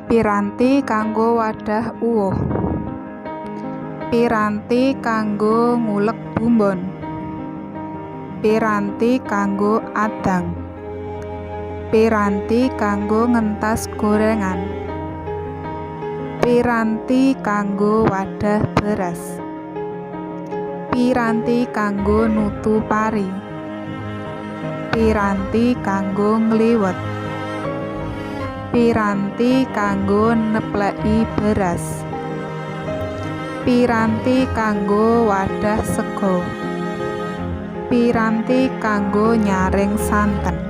Piranti kanggo wadhah uwuh. Piranti kanggo ngulek bumbon. Piranti kanggo adang. Piranti kanggo ngentas gorengan. Piranti kanggo wadhah beras. Piranti kanggo nutu pari. Piranti kanggo ngliwet. Piranti kanggo nepleki beras. Piranti kanggo wadhah sega. Piranti kanggo nyaring santen.